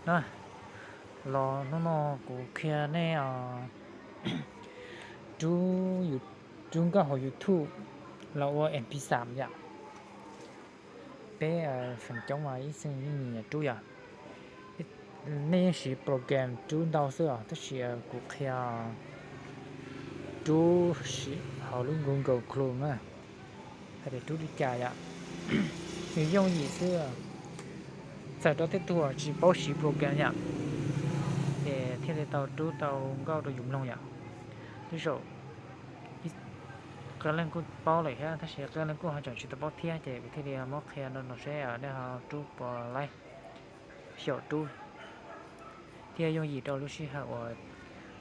Na, los hnub no kuv qhia nej rub, rub nkauj hauv YouTube los ua em pi xam yom. Peb feem coob mas ib txwm yeej nyiam rub yom. Nej yeej siv program rub ntau xwb os, tab sis kuv qhia rub hauv lub Google Chrome na, hais tias rub li cas yom. Nws yooj yim xwb, txawm rau tej tug tsis paub siv program yom, ces thiaj li tau rub tau nkauj rau yus mloog yom. Tej zaum qee leej kuj paub lawm thiab, tab sis qee leej kuj ho tseem tsis tau paub thiab, ces kuv thiaj li muab qhia no no seb nej ho rub puas laib, xyaum rub thiaj yooj yim rau lub sij hawm uas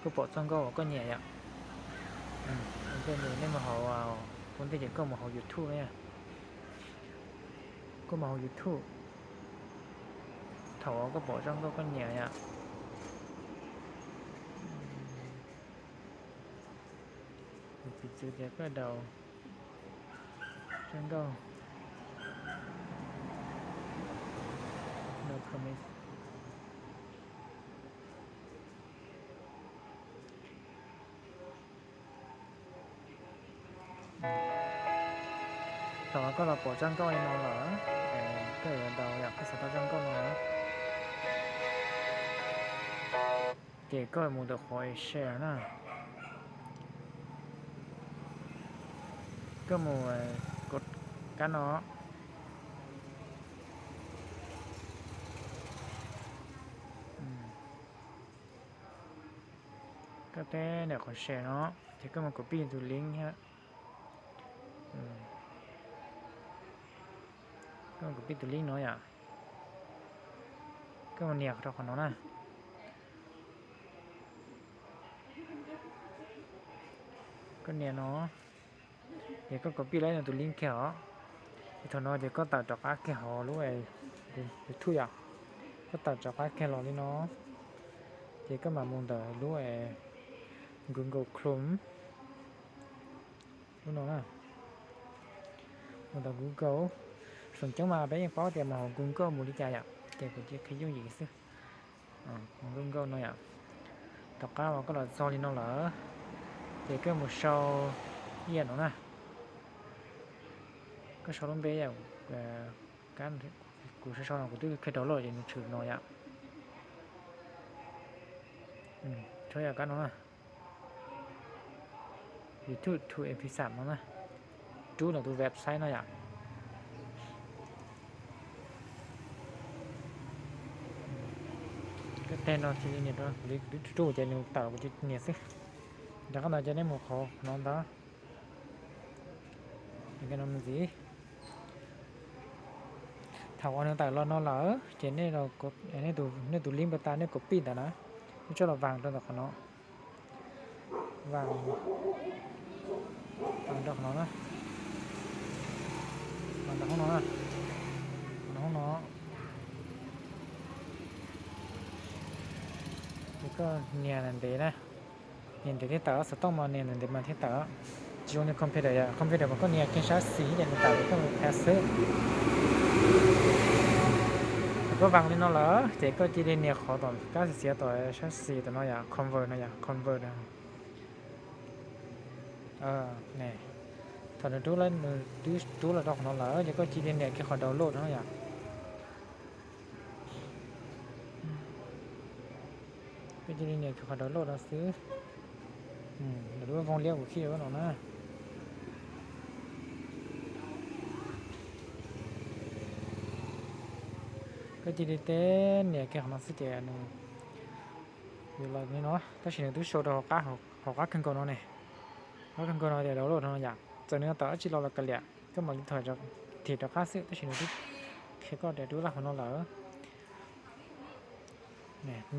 koj pom txoj nkauj uas koj nyiam yom. Ua ntej mus nej mus hauv, ua ntej ces koj mus hauv YouTube na. Koj mus hauv YouTube, thaum uas koj pom txoj nkauj koj nyiam yom. Piv txwv tias koj daus txoj nkauj, no comment. Thaum koj los pom txoj nkauj li no lawm, koj yuav daus yom, koj xav tau txoj nkauj no, ces koj mus ntawm qhov share na. Koj mus kab no. Koj teb ntawm qhov share no, ces koj mus copy tus link thiab. Koj mus copy tus link no yom. Koj mus nias rau qhov no na. Koj nias no, ces koj copy laib no tus link kiag os. Ces thaum no ces koj tawm rov qab kiag hauv lub YouTube yom. Koj tawm rov qab kiag los li no, ces koj mam mus ntawm lub Google Chrome. Lub no na, mus ntawm Google, feem coob mas peb yeej paub tias mus hauv Google mus li cas yom, ces kuv cia qhia yooj yim xwb. Mus Google no yom, tom qab uas koj los txog li no lawm, ces koj mus sau ib yam no na, koj sau lub npe yom, kuv sau sau no kuv twb qhia rau lawm ces nws tshwm no yom. Sau yam kab no na, YouTube to mp xam no na, rub ntawm tus website no yom. Koj teg no cia li nias rau, kuv twb rub ces nws tawm kuv cia nias xwb. Rov qab ntawd ces nej mus qhov no ntag. Ntxiv, thaum uas nws tawm los no lawm ces nej tus link npawb tas nej copy ntawd na, nej tso los vas rau ntawm qhov no. Vas, vas rau qhov no na, vas rau hauv no na, qhov no hauv no. Ces koj nias ntev na, nias ntev thiaj tawm, xov tooj mas nias ntev mas thiaj tawm. Tsis zoo li computer yom, computer mas koj nias kiag sab xis ces nws tawm li koj mus thav xwb. Thaum koj vas li no lawm ces koj cia li nias qhov tom kab xiav tom sab xis tom no yom, convert no yom, convert. Thaum nws rub, nws twb rub los rau qhov no lawm ces koj cia li nias kiag qhov download no yom. Koj cia li nias kiag qhov download no xwb. Lawv lub vooj liab kuv khij no na. Koj cia li teb nias kiag qhov no xwb ces nws yuav los li no, tab sis nws twb sau rau hauv qab kawg nkaus no ne. Qab kawg nkaus no tias download no yom, txawm nws tawm dab tsi los los kav liam, koj mam li thim rov qab xwb, tab sis nws twb qhia koj tias rub laj hauv no lawm.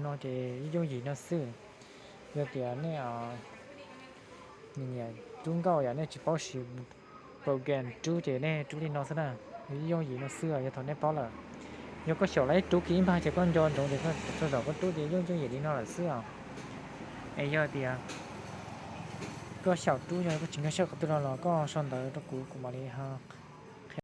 No ces ib yooj yim no xwb. Yog tias nej nyiam rub nkauj yom, nej tsis paub siv program rub ces nej rub li no xwb na. Ib yooj yim no xwb, yog thaum nej paub lawm. Yog koj xyaum laib rub kiag ib npag ces koj nco ntsoov tias koj txog zaum koj rub ces yooj yooj yim li no lawm xwb os. Es yog tias koj xyaum rub, yog koj tsis nkag siab qhov twg no los koj sau ntawv rau kuv, kuv mam li ho